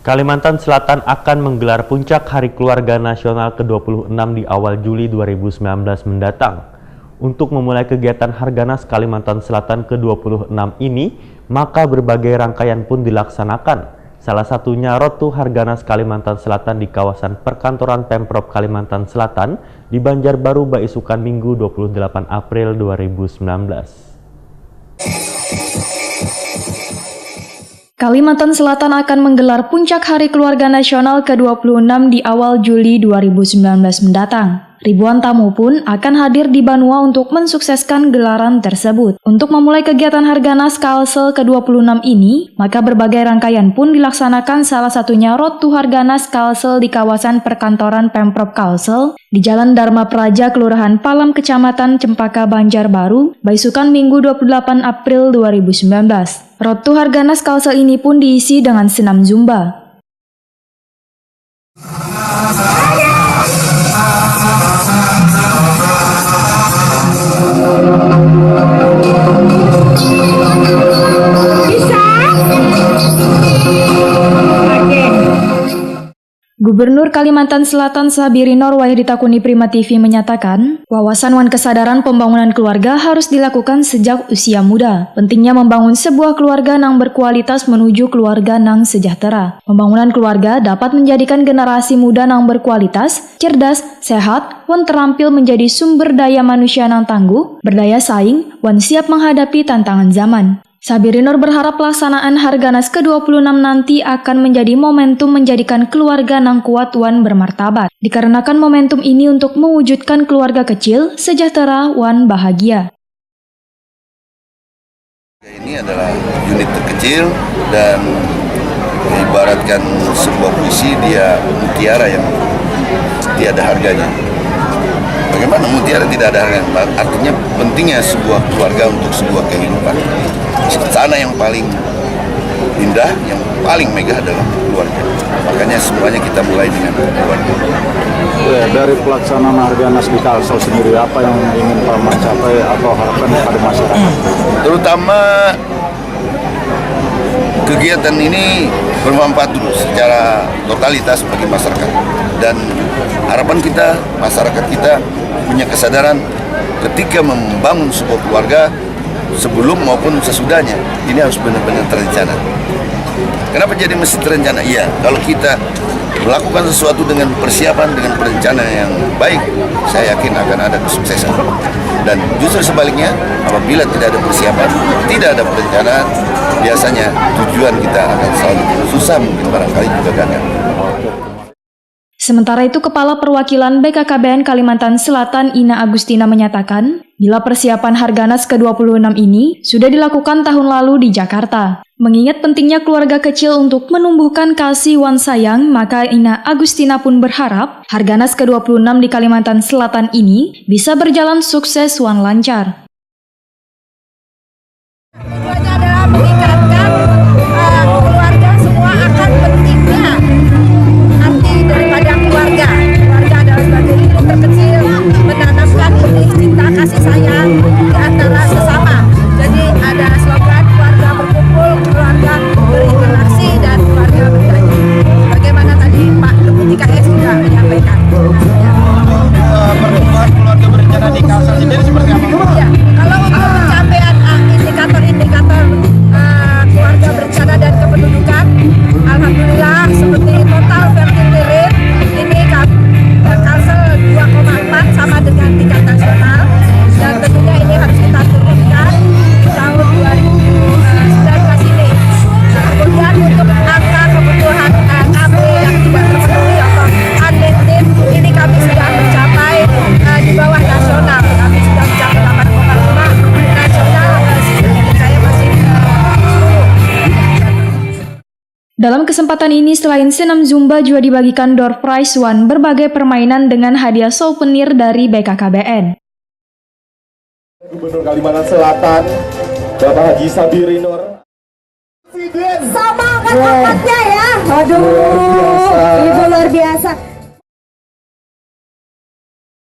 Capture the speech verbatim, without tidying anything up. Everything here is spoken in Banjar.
Kalimantan Selatan akan menggelar Puncak Hari Keluarga Nasional kedua puluh enam di awal Juli dua ribu sembilan belas mendatang. Untuk memulai kegiatan Harganas Kalimantan Selatan kedua puluh enam ini, maka berbagai rangkaian pun dilaksanakan. Salah satunya Road to Harganas Kalimantan Selatan di kawasan perkantoran Pemprov Kalimantan Selatan di Banjarbaru, baisukan Minggu, dua puluh delapan April dua ribu sembilan belas. Kalimantan Selatan akan menggelar Puncak Hari Keluarga Nasional kedua puluh enam di awal Juli dua ribu sembilan belas mendatang. Ribuan tamu pun akan hadir di Banua untuk mensukseskan gelaran tersebut. Untuk memulai kegiatan Harganas Kalsel kedua puluh enam ini, maka berbagai rangkaian pun dilaksanakan, salah satunya Road to Harganas Kalsel di kawasan perkantoran Pemprov Kalsel, di Jalan Dharma Praja, Kelurahan Palam, Kecamatan Cempaka, Banjarbaru, baisukan Minggu, dua puluh delapan April dua ribu sembilan belas. Road to Harganas Kalsel ini pun diisi dengan senam zumba. Gubernur Kalimantan Selatan Sabiri Nur wayah ditakuni Prima T V menyatakan, wawasan wan kesadaran pembangunan keluarga harus dilakukan sejak usia muda. Pentingnya membangun sebuah keluarga nang berkualitas menuju keluarga nang sejahtera. Pembangunan keluarga dapat menjadikan generasi muda nang berkualitas, cerdas, sehat, wan terampil menjadi sumber daya manusia nang tangguh, berdaya saing, wan siap menghadapi tantangan zaman. Sabiri Nur berharap pelaksanaan Harganas kedua puluh enam nanti akan menjadi momentum menjadikan keluarga nang kuat wan bermartabat. Dikarenakan momentum ini untuk mewujudkan keluarga kecil, sejahtera, wan bahagia. Ini adalah unit terkecil dan ibaratkan sebuah puisi, dia mutiara yang tiada harganya. Bagaimana mutiara tidak ada harganya? Artinya pentingnya sebuah keluarga untuk sebuah kehidupan. Istana yang paling indah, yang paling megah adalah keluarga. Makanya semuanya kita mulai dengan keluarga. Ya, dari pelaksanaan Harganas di Kalsel sendiri, apa yang ingin Paman capai atau harapkan kepada masyarakat? Terutama kegiatan ini bermanfaat dulu secara totalitas bagi masyarakat. Dan harapan kita, masyarakat kita punya kesadaran ketika membangun sebuah keluarga, sebelum maupun sesudahnya, ini harus benar-benar terencana. Kenapa jadi mesti terencana? Iya, kalau kita melakukan sesuatu dengan persiapan, dengan perencanaan yang baik, saya yakin akan ada kesuksesan. Dan justru sebaliknya, apabila tidak ada persiapan, tidak ada perencanaan, biasanya tujuan kita akan selalu susah, mungkin barangkali juga gagal. Sementara itu, Kepala Perwakilan B K K B N Kalimantan Selatan, Ina Agustina, menyatakan, bila persiapan Harganas kedua puluh enam ini sudah dilakukan tahun lalu di Jakarta. Mengingat pentingnya keluarga kecil untuk menumbuhkan kasih wan sayang, maka Ina Agustina pun berharap Harganas kedua puluh enam di Kalimantan Selatan ini bisa berjalan sukses wan lancar. Tujuannya adalah mengingatkan uh, keluarga semua akan pentingnya arti daripada keluarga. Keluarga adalah sebagai ibu terkecil, menanamkan benih cinta kasih sayang di antara sesama. Jadi ada slogan keluarga berkumpul, keluarga berinteraksi, dan keluarga berjanji. Bagaimana tadi Pak Deputi K S juga menyampaikan. Pertumbuhan keluarga berencana di Kalsel sendiri seperti apa? Ya, kalau untuk pencapaian uh, indikator-indikator uh, keluarga berencana dan kependudukan, alhamdulillah seperti total fertility rate ini Kalsel dua koma empat sama dengan tingkat nasional, dan tentunya ini harus kita turunkan di tahun dua ribu sembilan belas ini. Kemudian untuk angka kebutuhan uh, K B yang tidak terpenuhi atau unmet need ini kami sudah mencapai uh, di bawah nasional, kami sudah mencapai delapan koma lima, nasional uh, saya masih uh, sepuluh. Dalam kesempatan ini, selain senam zumba juga dibagikan door prize wan berbagai permainan dengan hadiah souvenir dari B K K B N. Gubernur Kalimantan Selatan, Bapak Haji Sabiri Nur. Sama angkat-angkatnya ya. Aduh, luar biasa. Itu luar biasa.